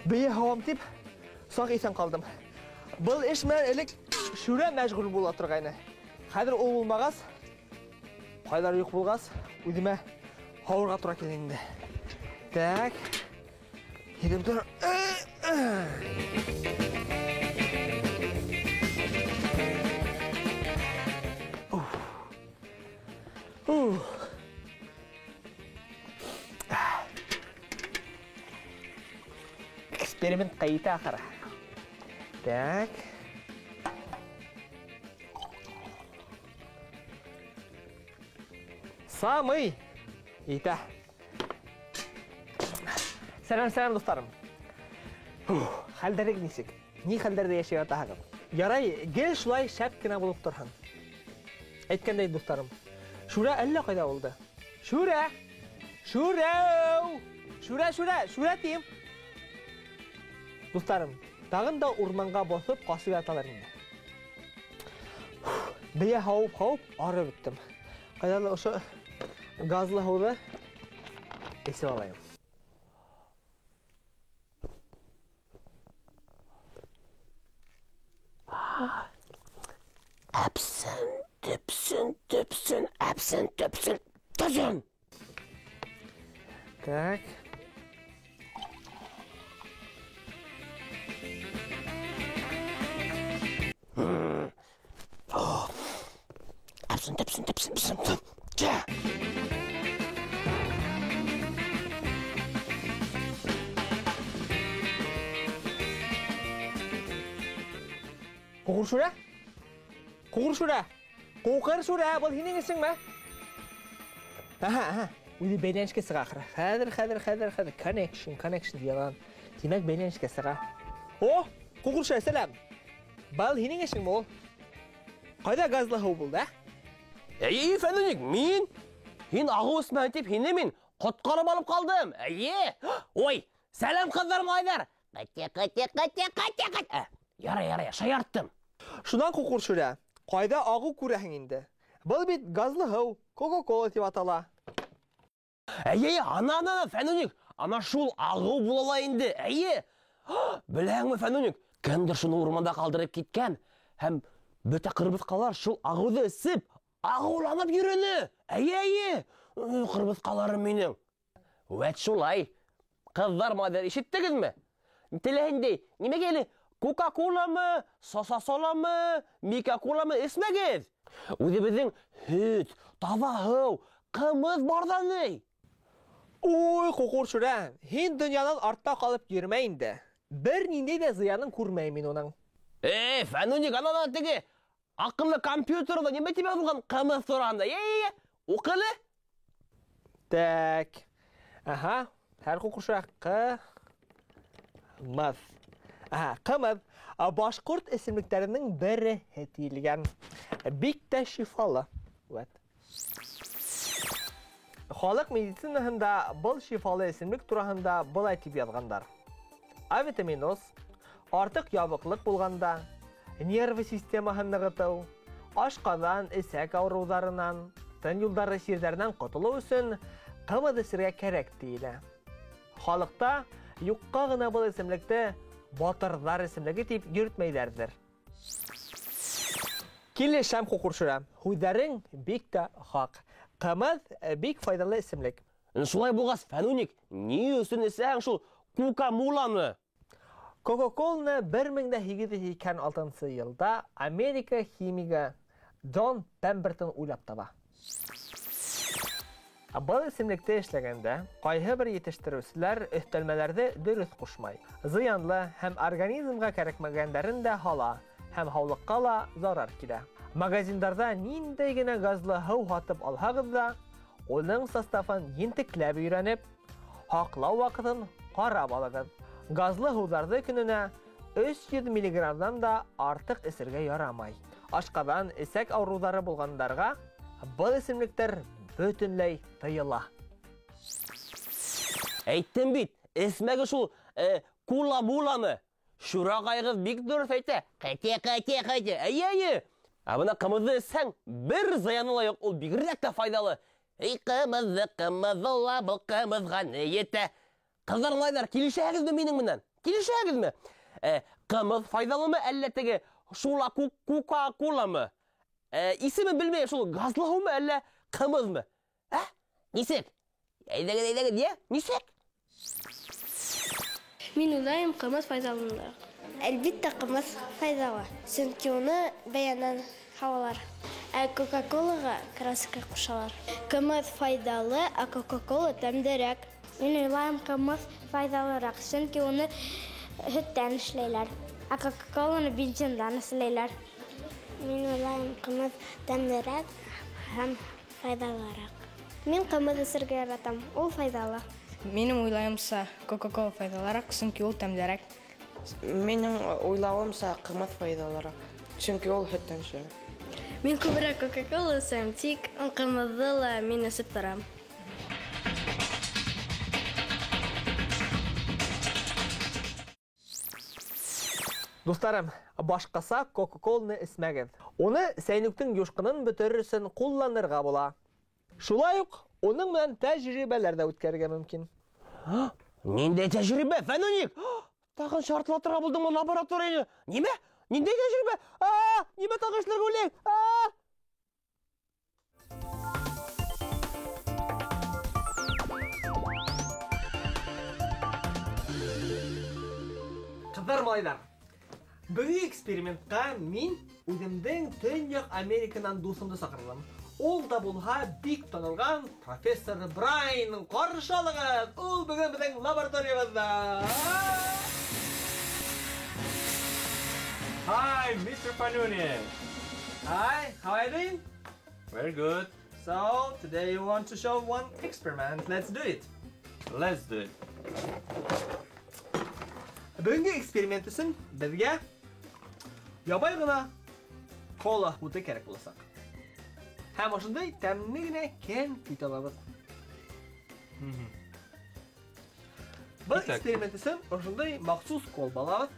Бейә һауам тип, саҡ иҫән ҡалдым. Был эш менән элек Шүрә мәшғүл була торғайны. Хәҙер ул булмағас, ҡайлар юҡ булғас, үҙемә һауырға тура килә инде. Так. Етеп тор. Эксперимент ҡайта ахыры. Так. Самый итә. Сәләм, сәләм, дуҫтарым. Хәлдәрегеҙ нисек? Ни хәлдәрҙә йәшәй ятаһығыҙ? Ярай, гел шулай шәп кенә булып торһон. Әйткәндәй, дуҫтарым, Шүрә әллә ҡайҙа булды. Шүрә! Шүрәү! Шүрә, Шүрә, Шүрә тием. Дуҫтарым, тағын да урманға боҫоп ҡасып яталар инде. Бейә һауып-һауып арып бөттөм. Ҡайҙалыр ошо газлы һыуҙы эсеп алайым. Әпсен, төпсен, төпсен, әпсен, төпсен, төзен. Так. Әпсен, төпсен, төпсен, төпсен, төпсен. Ҡуҡыр Шүрә? Ҡуҡыр Шүрә? Ҡуҡыр Шүрә, был һинең эшеңме? Аһа, аһа. Үҙе бәйләнешкә сыға ахыры. Хәҙер, хәҙер, хәҙер, хәҙер. Connection, connection ялан. Тимәк, бәйләнешкә сыға. О, Ҡуҡыр Шүрә, сәләм. Был һинең эшеңме ул? Ҡайҙа газлы һыу булды, ә? Эйе, Фәнүник, мин. Һин ағыу эсмәһен тип һине мин ҡотҡарып алып ҡалдым. Эйе. Ой, сәләм, ҡыҙҙар, малайҙар. Ҡытя, ҡытя, ҡытя, ҡытя, ҡытя. Ярай, ярай, шаярттым. Шунан Ҡуҡыр Шүрә, ҡайҙа ағыу күрәһең инде? Был бит газлы һыу, Кока-Кола тип атала. Эйе, ана, ана, ана, Фәнүник, ана шул ағыу була ла инде. Эйе. Беләһеңме, Фәнүник, кемдер шуны урманда ҡалдырып киткән һәм бөтә ҡырмыҫҡалар шул ағыуҙы эсеп, ағыуланып йөрөнө. Эйе, эйе. Ҡырмыҫҡаларым минең. Вәт шулай. Ҡыҙҙар, малайҙар, ишеттегеҙме? Теләһендәй, нимәгә әле Кока-Коламы, Сосасоламы, Мика-Коламы эсмәгеҙ? Үҙебеҙҙең һөт, таҙа һыу, ҡымыҙ бар ҙа ни. Уй, Ҡуҡыр Шүрә, һин донъянан артта ҡалып йөрөмә инде. Бер ниндәй ҙә зыянын күрмәйем мин уның. Эй, Фәнүник, ана теге аҡыллы компьютерҙа нимә тип яҙылған ҡымыҙ тураһында? Эй, эй, эй, уҡылы? Так. Аһа, һәр Ҡуҡыр Шүрә ҡымыҙ. Аһа, ҡымыҙ. Башҡорт эсемлектәренең береһе тиелгән. Бик тә шифалы. Вәт. Халыҡ медицинаһында был шифалы эсемлек тураһында былай тип яҙғандар. Авитаминоз, артыҡ ябыҡлыҡ булғанда, нервы системаһын нығытыу, ашҡаҙан, эсәк ауырыуҙарынан, тын юлдары сирҙәренән ҡотолоу өсөн ҡымыҙ эсергә кәрәк тиелә. Халыҡта юҡҡа ғына был эсемлекте батырҙар эсемлеге тип йөрөтмәйҙәрҙер. Килешәм, Ҡуҡыр Шүрә, һүҙҙәрең бик тә хаҡ. Ҡымыҙ бик файҙалы эсемлек. Шулай булғас, Фәнүник, ни өсөн эсәһең шул Кока-Коланы? Кока-Коланы бер мең дә һигеҙ йөҙ һикһән алтынсы йылда Америка химигы Джон Пембертон уйлап таба. Был эсемлекте эшләгәндә ҡайһы бер етештереүселәр өҫтәлмәләрҙе дөрөҫ ҡушмай. Зыянлы һәм организмға кәрәкмәгәндәрен дә һала һәм һаулыҡҡа ла зарар килә. Магазиндарҙа ниндәй генә газлы һыу һатып алһағыҙ ҙа, уның составын ентекләп өйрәнеп, һаҡлау ваҡытын ҡарап алығыҙ. Газлы һыуҙарҙы көнөнә өс йөҙ миллиграммдан да артыҡ эсергә ярамай. Ашҡаҙан, эсәк ауырыуҙары булғандарға был эсемлектәр бөтөнләй тыйыла. Әйттем бит, эсмәгеҙ шул кула-муланы. Шүрә ағайығыҙ бик дөрөҫ әйтә. Ҡәтә, ҡәтә, ҡәтә. Эйе, эйе. Ә бына ҡымыҙҙы эсһәң, бер зыяны ла юҡ, ул бигерәк тә файҙалы. Эй, ҡымыҙҙы, ҡымыҙҙы ла, был ҡымыҙға ни етә? Ҡыҙҙар, малайҙар, килешәһегеҙме минең менән? Килешәгеҙме? Ҡымыҙ файҙалымы, әллә теге шула Кока-Коламы? Исемен белмәйем, шул газлы һыумы, әллә ҡымыҙмы? Ә? Нисек? Әйҙәгеҙ, әйҙәгеҙ, йә? Нисек? Мин уйлайым, ҡымыҙ файҙалыраҡ. Әлбиттә, ҡымыҙ файҙалы, сөнки уны бәйәнән һауалар. Ә Кока-Колаға краска ҡушалар. Ҡымыҙ файҙалы, ә Кока-Кола тәмлерәк. Мин уйлайым, ҡымыҙ файҙалыраҡ, сөнки уны һөттән эшләйләр. Ә Кока-Коланы бензиндан эшләйләр. Мин уйлайым, ҡымыҙ тәмлерәк һәм файҙалыраҡ. Мин ҡымыҙ эсергә яратам, ул файҙалы. Минең уйлайымса, Кока-Кола файҙалыраҡ, сөнки ул тәмлерәк. Минең уйлауымса, ҡымыҙ файҙалыраҡ, сөнки ул һөттән эшләнә. Мин күберәк Кока-Кола эсәм, тик ҡымыҙҙы ла мин эсеп торам. Дуҫтарым, башҡаса Кока-Коланы эсмәгеҙ. Уны сәйнүктең юшҡынын бөтөрөр өсөн ҡулланырға була. Шулай уҡ уның менән тәжрибәләр ҙә үткәрергә мөмкин. Ниндәй тәжрибә, Фәнүник? Тағын шартлатырға булдыңмы лабораторияны? Нимә? Ниндәй тәжрибә? Нимә тағы эшләргә уйлайың? Ҡыҙҙар, малайҙар, бөгөнгө экспериментҡа мин үҙемдең Төньяҡ Американан дуҫымды саҡырҙым. Ул да булһа бик танылған профессор Брайан. Ҡаршы алығыҙ! Ул бөгөн беҙҙең лабораториябыҙҙа. Hi, Mr. Fanunik. Hi, how are you doing? Very good. So, today you want to show one experiment. Let's do it. Let's do it. Бөгөнгө эксперимент өсөн беҙгә ябай ғына кола һуты кәрәк буласаҡ. Һәм ошондай тәмле генә кәнфит алабыҙ. Был эксперимент өсөн ошондай махсус колба алабыҙ.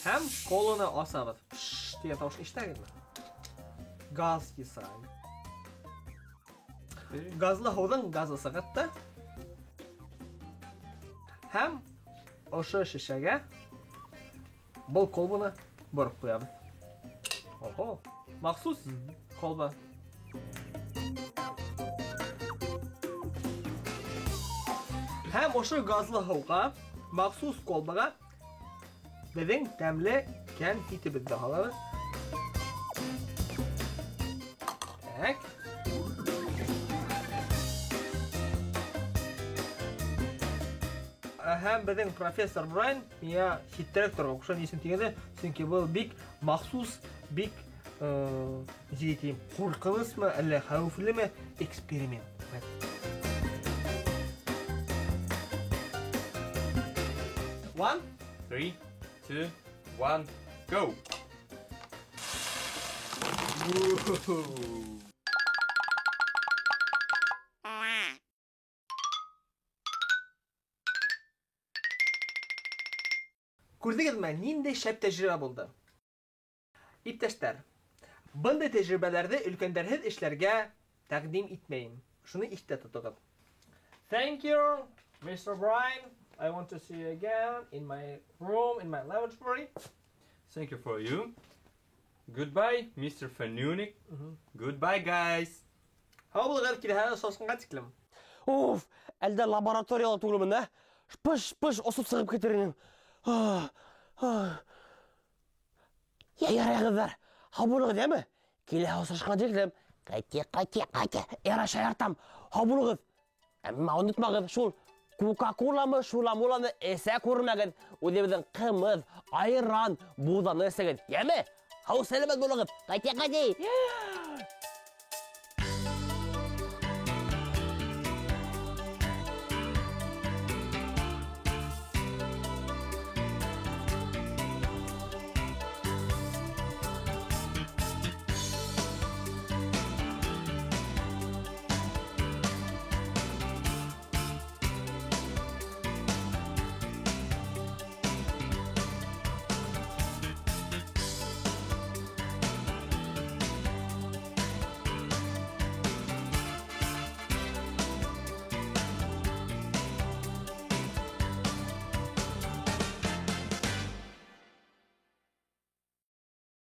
Һәм коланы асабыҙ. Пш тигән тауыш ишетәгеҙме? Газ киса. Газлы һыуҙың газы сығып та. Һәм ошо шешәгә был колбаны бороп ҡуябыҙ. Ого, махсус колба. Һәм ошо газлы һыуға, махсус колбаға беҙҙең тәмле кәнфитебеҙҙе һалабыҙ. Так. Һәм беҙҙең профессор Брайан миңә ситтәрәк торорға ҡуша, ни өсөн тигәндә, сөнки был бик махсус, бик нисек әйтәйем, ҡурҡынысмы, әллә хәүефлеме эксперимент. One, 3, 2, 1, go! Күрҙегеҙме, ниндәй шәп тәжрибә булды? Иптәштәр, бындай тәжрибәләрҙе өлкәндәрһеҙ эшләргә тәҡдим итмәйем. Шуны иҫтә тотоғоҙ. Thank you, Mr. Brian. I want to see you again in my room, in my laboratory. Thank you for you. Goodbye, Mr. Fanunik. Goodbye, guys. Һау булығыҙ, киләһе осрашҡанға тиклем. Уф, әлдә лабораторияла түгелмен, ә? Пыш-пыш осоп сығып китер инем. Йә, ярай, ҡыҙҙар, һау булығыҙ, йәме? Киләһе осрашҡанға тиклем. Ҡайте, ҡайте, ҡайте. Ярай, шаяртам. Һау булығыҙ. Әммә онотмағыҙ, шул Кока-Коламы, шула-муланы эсә күрмәгеҙ. Үҙебеҙҙең ҡымыҙ, айран, буҙаны эсәгеҙ. Йәме? Һау сәләмәт булығыҙ. Ҡайте, ҡайте.